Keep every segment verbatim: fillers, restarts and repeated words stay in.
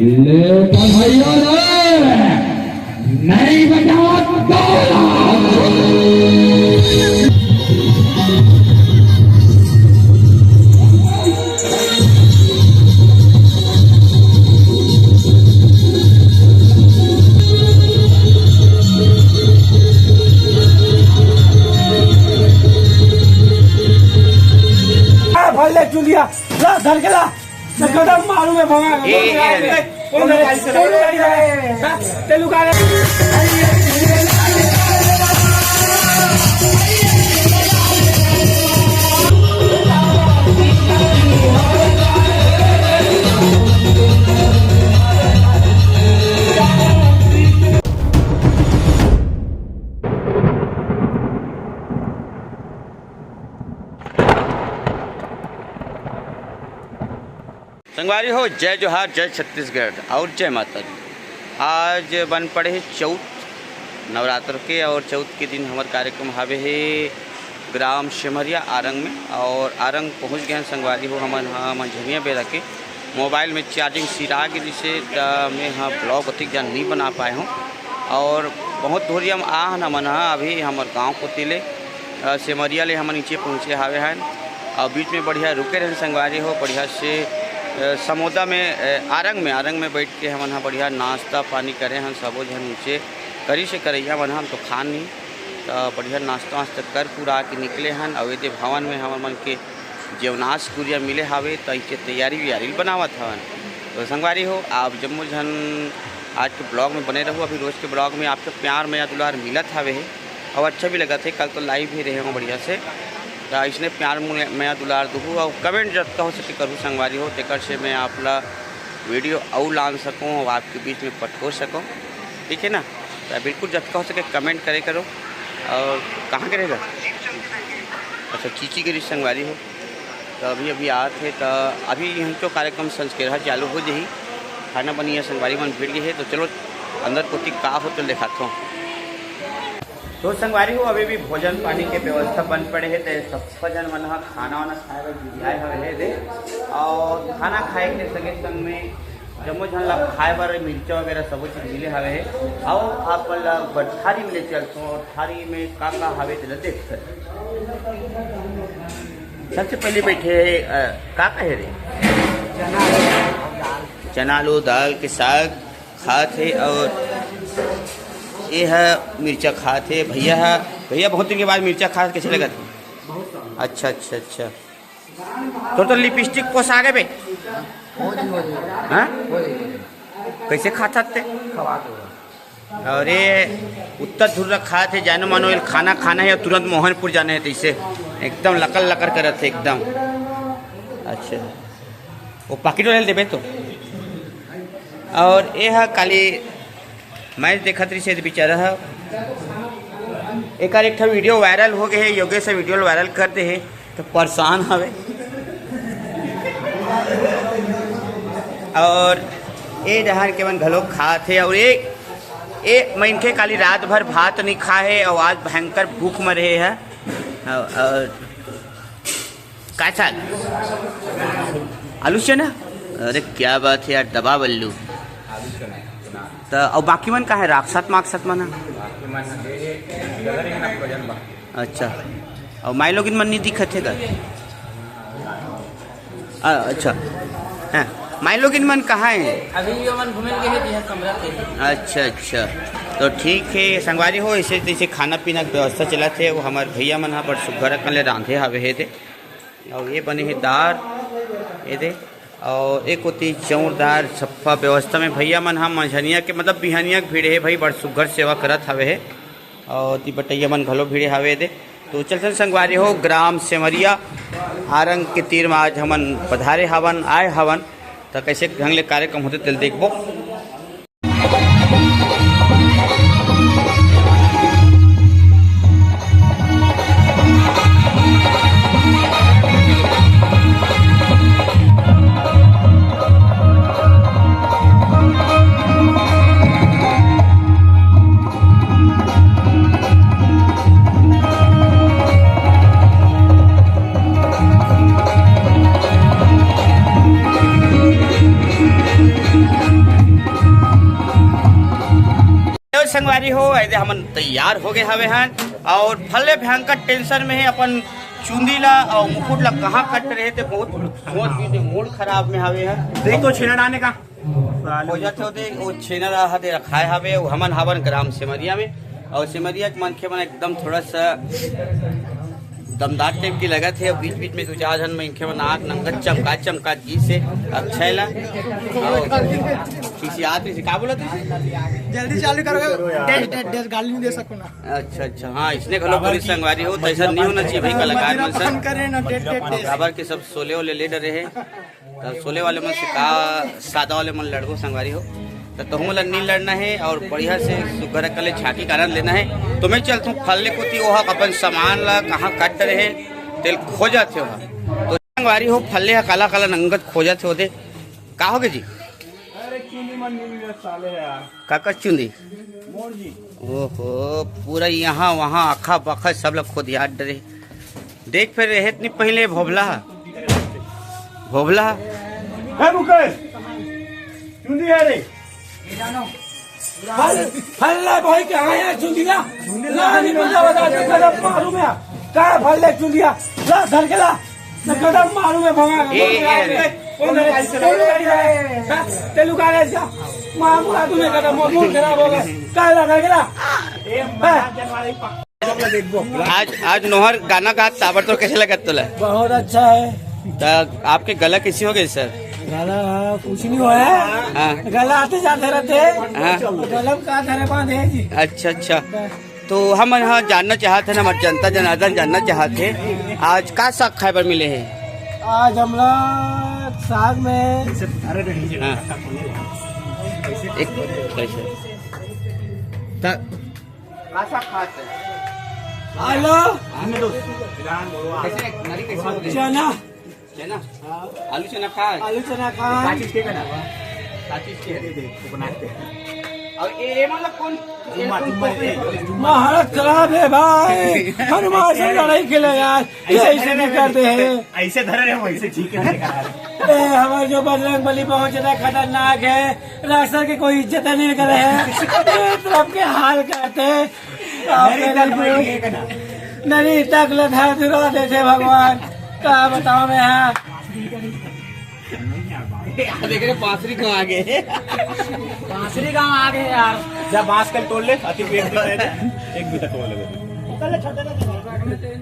ले तो भैया रे, नहीं बचावा तो आ, भर ले चुलिया, ला, धर के ला। कदम मारू मैं भगा। ए, ए, ए, ए। संगवारी हो, जय जोहार, जय छत्तीसगढ़ और जय माता दी। आज बन पड़े हे चौथ नवरात्र के, और चौथ के दिन हमर कार्यक्रम हावे हे ग्राम सेमरिया आरंग में, और आरंग पहुंच गए हैं संगवारी हो। हमन ह मंझनिया बेरा के मोबाइल में चार्जिंग सिरा गिरिस हे, त मैं ह ब्लॉग अतिक जान नहीं बना पाए हूँ, और बहुत धोरिया में आ हन हमन ह अभी हमर गाँव कोती ले। अ, सेमरिया ले हमन नीचे पहुँचे हावे हन, और बीच में बढ़िया रुके रहन संगवारी हो, बढ़िया से, अ, समोदा में, अ, आरंग में, आरंग में बैठ के हमन ह बढ़िया नाश्ता पानी करे हन, सबो झन नीचे करी से करैया मन, हम तो खान नहीं, तो बढ़िया नाश्ता वास्ता कर पूरा के निकले हन। और ये दे भवन में हमर मन के जेवनास कुरिया मिले हावे, तो इसे तैयारी व्यारी बनावत हवन। तो संगवारी हो, आप जम्मो झन आज के ब्लॉग में बने रहू। अभी रोज के ब्लॉग में आपके प्यार मया दुलार मिलत हावे हे, और अच्छा भी लगत हे। कल तो लाइव भी रहे हो बढ़िया से, तो इसने प्यार मुले-, मया दुलार दुहू और कमेंट जतका हो सके करू संगवारी हो, तेकर से मैं आप ला वीडियो अउ लान सकूँ और आपके बीच में पठो सकूँ, ठीक है ना? तो बिल्कुल जतका हो सके कमेंट करे करो। और कहाँ के रहेगा? अच्छा, चीची के रिश्ते संगवारी हो। तो अभी, अभी आत हे, तो अभी यहाँ तो कार्यक्रम संस्केरहा चालू हो जाही। खाना बनिया संगवारी मन भिड़ गए हे, तो चलो अंदर कोती का हो तो दिखात हो। तो संगवारी हो, अभी भी भोजन पानी के व्यवस्था बन पड़े हे, तो सब झन मन ह खाना वाना खाए बर जुरियाए हवे हे दे। और खाना खाए के संगे संग में जम्मो झन ला खाए बर मिर्चा वगैरह सबो चीज मिले हवे हे। और आप मन ला बर थारी में ले चलथों, और थारी में का का हवे तेला देख सकत। सबसे पहले बैठे हे, अ, का का हे रे? चना आलू दाल के साग खात हे, और ये ह मिर्चा खात हे। भैया ह, भैया बहुत दिन के बाद मिर्चा खात, कैसे लगत हे? अच्छा, अच्छा, अच्छा। तोर तो लिपस्टिक पोसा गे बे। हाँ? कैसे खात हस ते? अरे, उत्तर धुर्रा खात हे, जानो मानो, एला खाना खाना हे, तुरंत मोहनपुर जाना हे, तैसे एकदम लकर लकर करत हे एकदम। अच्छा, वो पाकिट वाले देबे तो। और ये हा काली मैच देखत रहिस हे बेचारा हा, एकर एक ठो वीडियो वायरल हो गए हे, योगेश हा वीडियो वायरल कर दे हे। तो परेशान हवे। और ए डहर के मन घलो खात हे, और ए, ए मनखे काली रात भर भात नहीं खाए हे, और आज भयंकर भूख मरे हे। और, और का साग? आलू चना। अरे क्या बात है यार, दबा बल्लू। तो और बाकी मन का है, राक्षस माक्षस मन है? अच्छा, और माई लोगिन मन नहीं दिखत हे का? अ, अच्छा, हाँ, माई लोगिन मन कहाँ है? अभी भी ओमन घूमे गए हैं, यहाँ कमरा पे। अच्छा, अच्छा, तो ठीक है संगवारी हो, ऐसे तैसे खाना पीना के व्यवस्था चलत हे। वो हमार भैया मन हा बड़ सुग्घर अकन ले रांधे हावे हे दे, और ये बने हे दार, ये दे, और एक होती जोरदार सफा व्यवस्था में भैया मन हा मंझनिया के, मतलब बिहनिया के भीड़ हे भाई, बड़ सुग्घर सेवा करत हावे हे। और ती बटैया मन घलो भिड़े हावे दे। तो चलथन संगवारी हो, ग्राम सेमरिया आरंग के तीर में आज हमन पधारे हावन, आए हावन, त कैसे ढंग ले कार्यक्रम होते तेल देखबो। फायदे हमन तैयार हो गए हवे हन और फल्ले भयंकर टेंशन में हे, अपन चुंदी ला और मुकुट ला कहाँ कट रहे थे, बहुत मोर, मोर खराब में हवे हन। देख तो छेना डालने का। खोजत होते, वो छेना ला हते रखाए हवे, वो हमन हवन ग्राम सेमरिया में, और सेमरिया के मनखे मन एकदम थोड़ा सा दमदार टाइप की लगत हे। बीच बीच में दो चार झन मनखे मन आँख नंगत चमका चमका जी से अच्छा ला। और किसी आदमी से का बोलत हे? जल्दी चालू करो। डेट डेट डेट गाली नहीं दे सको ना। अच्छा अच्छा, हाँ, इसने घलो पूरी संगवारी हो, तो ऐसा नहीं होना चाहिए भाई, कलाकार मन से। करे ना डेट डेट डेट। काबर के सब सोले ओले ले डरे हैं। त सोले वाले मन से का, सादा वाले मन लड़बो संगवारी हो, त तहूँ ला नी लड़ना हे और बढ़िया से सुग्घर अकन ले झांकी के आनंद लेना हे। तो मैं चलथूँ फल्ले कोती, ओहा अपन सामान ला कहाँ कट रहे, तेल खोजत हे ओहा। तो संगवारी हो, फल्ले ह काला काला नंगत खोजत हे ओदे। का होगे जी? अरे चुंदी मन मिल गया साले यार। काकर चुंदी? मोर जी। ओहो, पूरा यहाँ वहाँ आखा बाखा सब ला खोदिया डरे। देख फेर रहे इतनी पहले भोभला, भोभला। ए मुकेश, चुंदी है रे। फल, फल्ले भाई के हाँ यार चुंदी ला। ला नहीं बता बता के कदम मारू मैं। का फल्ले चुंदी ला? ला धर के ला। ना कदम मारू मैं भगा। ए, ए, ए। कौन है? कौन है? हाँ? तेलू का है इसका? मार मुआ तुम्हें कदम, मूड खराब हो गया। का ला धर के ला? हाँ? आज, आज नोहर गाना गात ताबड़तोड़ कैसे लगत तोला? बहुत अच्छा है। त आपके गला कैसी हो गई सर? गला कुछ नहीं हुआ है। हाँ। गला आते जाते रहते हैं। हाँ। गला में का धरे बांधे हैं जी। अच्छा अच्छा। तो हम यहाँ जानना चाहते हैं, हमारे जनता जनार्दन जानना चाहते हैं, आज का साग खाए बर मिले हैं? आज हमला साग में हाँ। एक कैसे? त- का साग खाते हैं? आलू, कैसे? नरी कैसे हो गई? चना। चना? हाँ। आलू चना खाए? आलू चना खाए। का चीज के बना? का चीज के? दे, दे, दे, बनाते हैं। और ये, ये मतलब कौन? ये कौन? महाराज खराब है भाई। हनुमान से लड़ाई के लिए यार। ऐसे ऐसे नहीं करते हैं। ऐसे धरे रहे, वैसे ठीक है। ए, हमारे जो बजरंग बली बहुत ज्यादा खतरनाक है, राक्षस की कोई इज्जत नहीं करे है। ए, तरफ के हाल करते हैं। नहीं, नहीं, तक ले था, दुरा देते भगवान। का बताओ मैं, हाँ। देख रहे, बांसुरी गाँव आ गए। बांसुरी गाँव आ गए यार। जा बांस कल तोड़ ले, अति एक बीघा है, एक बीघा तोड़ ले।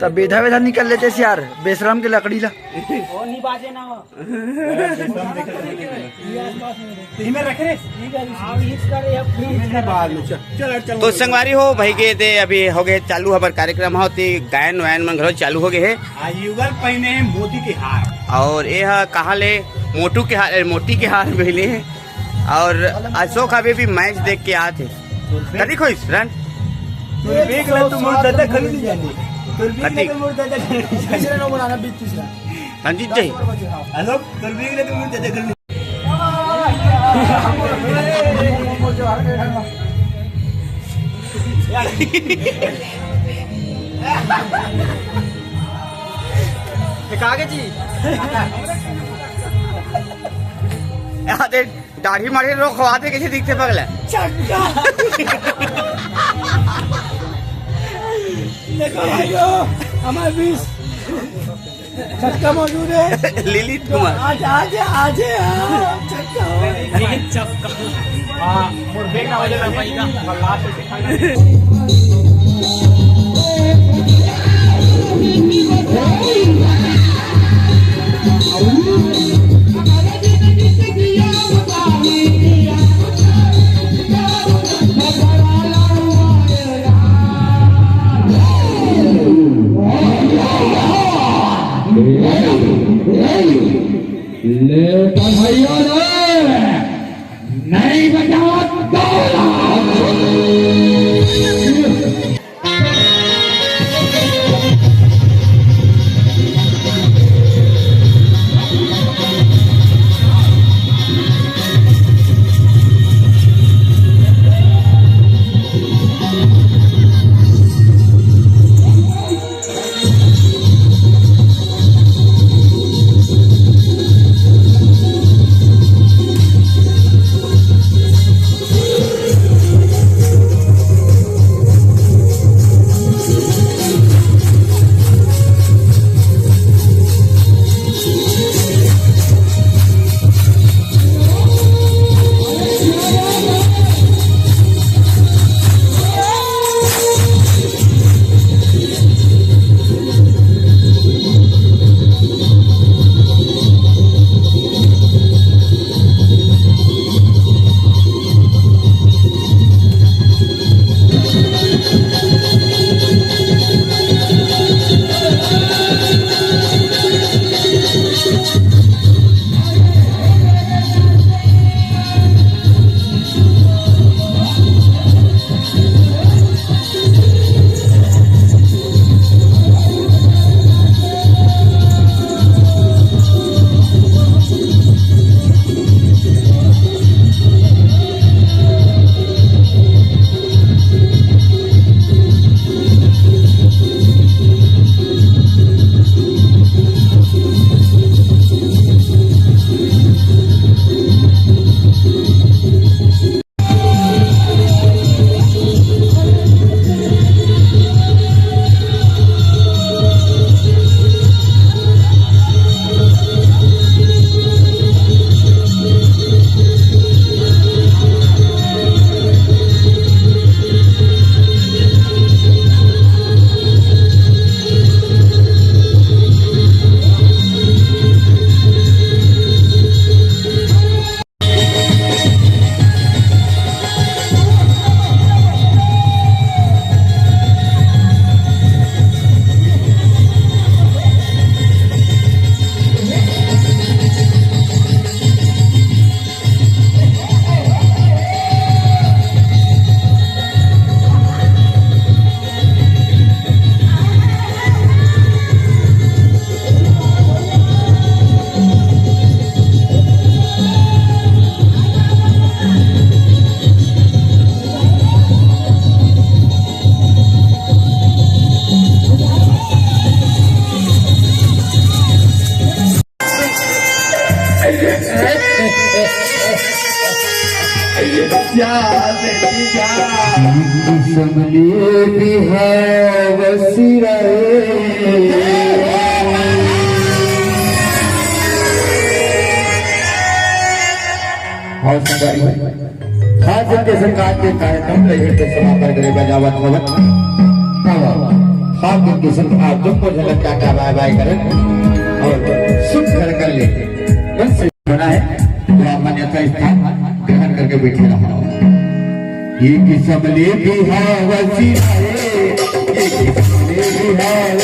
तब बीधा बीधा निकल लेते यार, बेशरम के लकड़ी ला। वो नहीं बाजे ना हो। तो इधर रख रे। अब हिट कर रहे, अब हिट कर रहे। बाद में चल, चल, चल। तो संगवारी हो भाई के दे अभी हो गए चालू, हमार कार्यक्रम हो ते गायन वायन मन घलो चालू हो गए है। आज युगल पहने हैं मोती के हार। और ये हा कहाँ ले मोटू के हार, ए, मोती के हार मिले हैं। और अशोक अभी भी मैच देख के आते। कभी खुश रन। तोर बेग ले तो मोर दादा खरीद जाने। तोर बेग ले कति? तो मोर दादा खरीद जाने। तीसरा नंबर आना, बीच तीसरा। हाँ, जीत जाई। हेलो, तोर बेग ले तो मोर दादा खरीद। ये कागे जी? यहाँ देख। दाढ़ी माढ़ी लो, खवा दे, कैसे दिखते पगला। चक्का। देखो भाइयों, हमारे बीच चक्का मौजूद है। लिलित कुमार। आज, आज, आज, आज, चक्का। हाँ, मोर बेग ना वजह ना पाई ना, पर लास्ट से खाना। ले पढ़ैया रे, नहीं बचावा दौड़ा। और संगवारी हो, हाथ जोड़ के सरकार के कार्यक्रम ले के समापन करे बजावत होवत। तब हाथ जोड़ के सरकार जो को झलक टाटा बाय बाय करे और सुख घर कर ले। बस बना है, तो आप मान्यता स्थान ग्रहण करके बैठे रहो। ये किसम ले बिहाव सिराए, ये किसम ले बिहाव